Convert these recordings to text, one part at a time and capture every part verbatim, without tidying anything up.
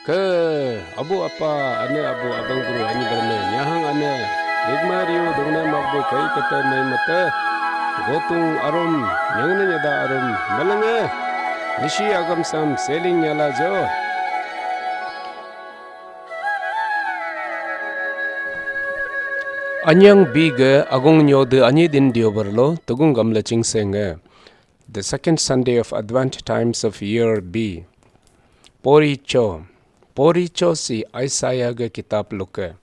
Ke abu apa, ane abu abang guru, ani berme, nyahang ane, rigma riu dongne magbu kai kete mai mete, gotung arum, nyangne nyada arum, melenge, nisi agam sam seling nyala jo. Anyang bi ge agung nyode anyi din diobar lo, tugung gamle chingsenge. The second Sunday of Advent times of year B. Poricho. Poricho si Isaiah ge kitab luke.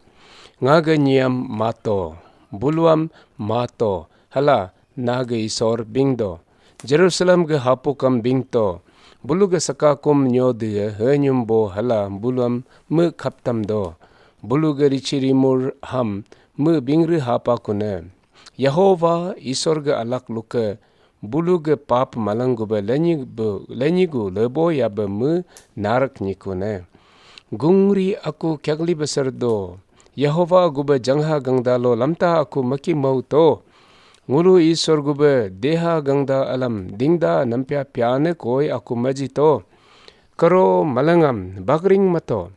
Nga ge nyiam mato, buluam mato, hala na ge isor bingdo. Jerusalem ge hapukam bingto. Bulu ge sakakum nyode henyum bo hala buluam me khaptam do. Bulu ge richi rimur ham me bingri hapa kune. Yehova isor ge alak luke bulu ge pap malang gube lenyi bu, lenyi gu lebo ya be me narak nyikune. Gungri aku kyagli besar do. Yehova gube jangha gangda lo lamta aku maki mau to. Ngulu isor gube deha gangda alam dingda nampia piane koi aku maji to. Kero malangam bagring mato.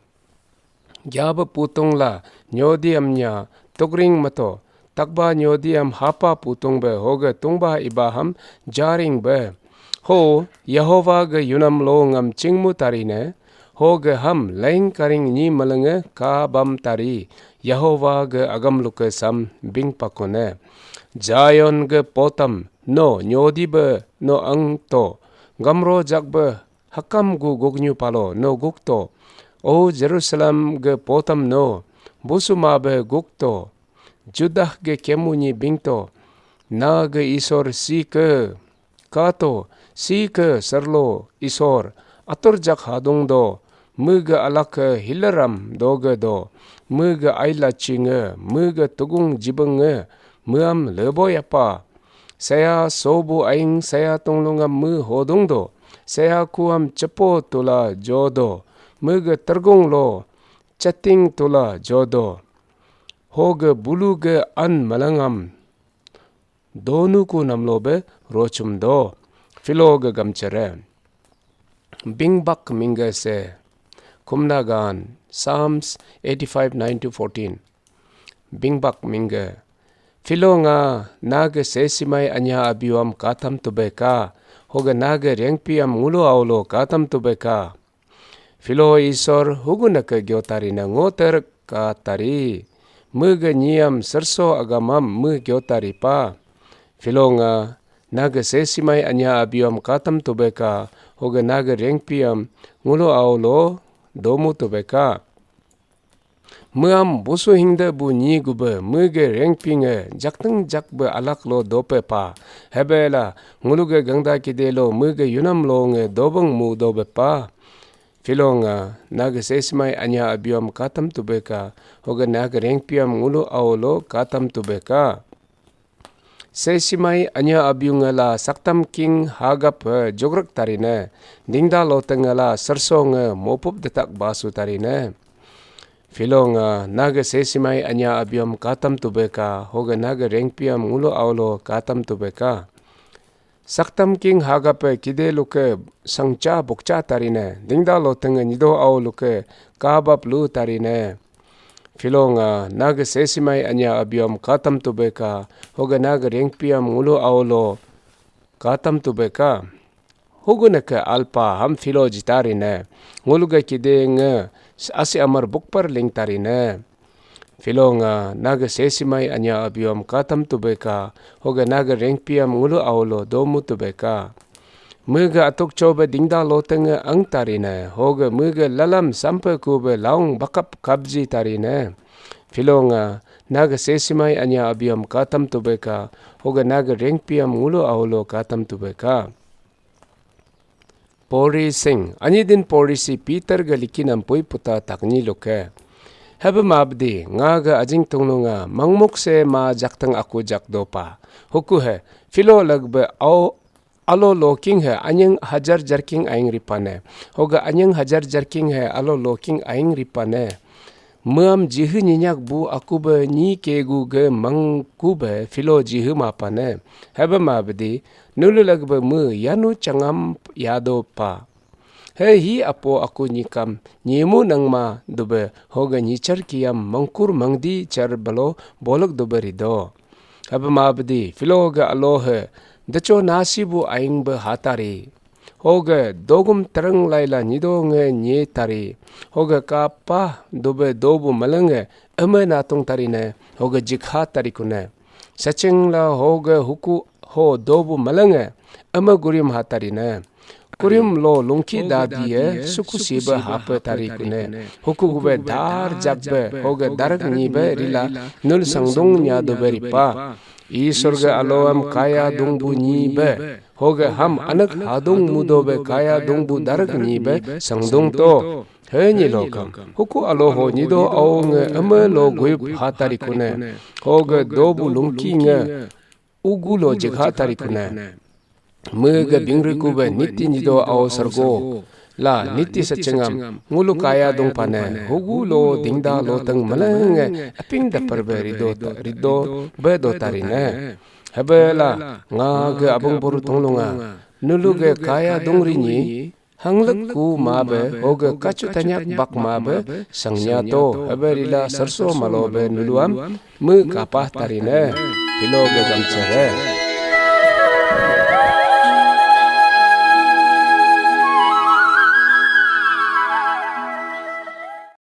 Gyaba putung la nyodi amnya tukring mato, takba nyodi am hapa putung be hoge tungba iba ham jaring be. Ho, Yehova ge yunam lo ngam chingmu tarine, hoge ham laing karing nyi malenge ka bam tari, Yehova ge agam luke sam bing pakone. Zion ge potam no nyodi be no ang to, gamro jak be hakam gu gugnyu palo no gukto. O Jerusalem ge potam no, busuma be gukto. Judah ge kemunyi bingto. Na ge isor si ke, kato, si ke serlo isor, atur jak hadung do, me ge alak ke hilaram doge do, me ge aila chinge, me ge tugung jibenge, meam lebo yapa. Saya sobu aing saya tunglungam me hodung do. Saya kuam cepo tula jodo. Me ge tergung lo ceting tula jodo. Hoge bulu ge an malangam donu ku namlo be rochum do. Philo ge gamchere. Bingbak mingge se. Kumna gan. Psalms eighty-five, nine to fourteen. Bingbak mingge. Philo nga, nage sesimai anya abiuam katam tube ka, hoge nage rengpiam ngulu aulo katam tube ka. Philo isor hugunake gyotari na ngoter ka tari. Mege nyiam serso agamam me gyotari pa. Philo nga, nage sesimai anya abiuam katam tube ka, hoge nage rengpiam ngulu aulo domu tube ka. Meam busu hingde bu nyi gube mege rengpinge jakteng jak be alak lo dope pa. Hebela nguluge gangda kide lo mege yunam lo nge dobeng mu dobe pa. Philo nga, nage sesimai anya abiuam katam tube ka, hoge nage rengpiam ngulu aulo katam tube ka. Sesimai anya abiu ngela saktam king hagap he jogrek tarine, dingda loteng ngela serso nge mopup detak basu tarine. Philo nga, nage sesimai anya abiuam katam tube ka, hoge nage rengpiam ngulu aulo katam tube ka. Saktam king hagape kide luke sangcha bukcha tarine, dingda lotenge nyido au luke kabap lu tarine. Philo nga, nage sesimai anya abiom katam tube ka, hoge nage rengpiam ngulu au lo katam tube ka. Huguneke alpa ham philo jitarine, nguluge kide nge asi amar bukpar ling tarine. Philo nga, nage sesimai anya abiom katam tube ka, hoge nage rengpiam ngulu aulo domu tube ka. Mege atuk chobe dingda lotenge ang tarine, hoge mege lalam sampe kube laung bakap kabji tarine. Philo nga, nage sesimai anya abiom katam tube ka, hoge nage rengpiam ngulu aulo katam tube ka. Pori sing, anyi din pori si Peter ga liki nampui puta takni luke. Hebe mabdi, nga ga ajing tungnu nga, mangmuk se ma jakteng aku jak dopa. Huku he, philo lagbe au alo loking he, anyeng hajar jarking aing ripane. Hoga anyeng hajar jarking he, alo loking aing ripane. Meam jihe nyinyak bu aku be nyi kegu ge mangku be philo jihe mapane. Hebe mabdi, nulu lagbe me yanu changam yado pa. He hi apo aku nyikam nyimu nangma dube hoge nyichar kiam mangkur mangdi char balo bolak dube rido. Hebe mabdi filo ge alo he decho nasi bu aing be hatari. Hoge dogum tereng laila nyido nge nye tari. Hoge kapa dube dobu melenge eme natung tarine hoge jikha tarikune. Saching la hoge huku ho dobu melenge eme gurim hatarine. Kurim lo lungki dadiye suku sibe hape tarikune. Huku gube dar jakbe hoge darak nyibe rila nul sangdung nya dube ripa. Isor ge aloam kaya dungbu nyibe hoge ham anak hadung mudobe kaya dungbu darak nyibe sangdung to. He nyi lokam huku alo ho nyido aonge eme lo guyup hatarikune. Hoge dobu lungki nge ugu lo jikha tarikune. Mege bingriku be niti nyido ao sargo la niti sachengam ngulu kaya dungpane hugu lo dingda lo teng melenge aping dapar be rido ta- rido be do tarine. Hebe la nga ge abang boru tonglunga nulu ge kaya dungri nyi hanglek ku mabe hoge kachu tanyak bak mabe sangnya to hebe rila sarso malo be nuluam me kapah tarine. Pilo ge gamchere.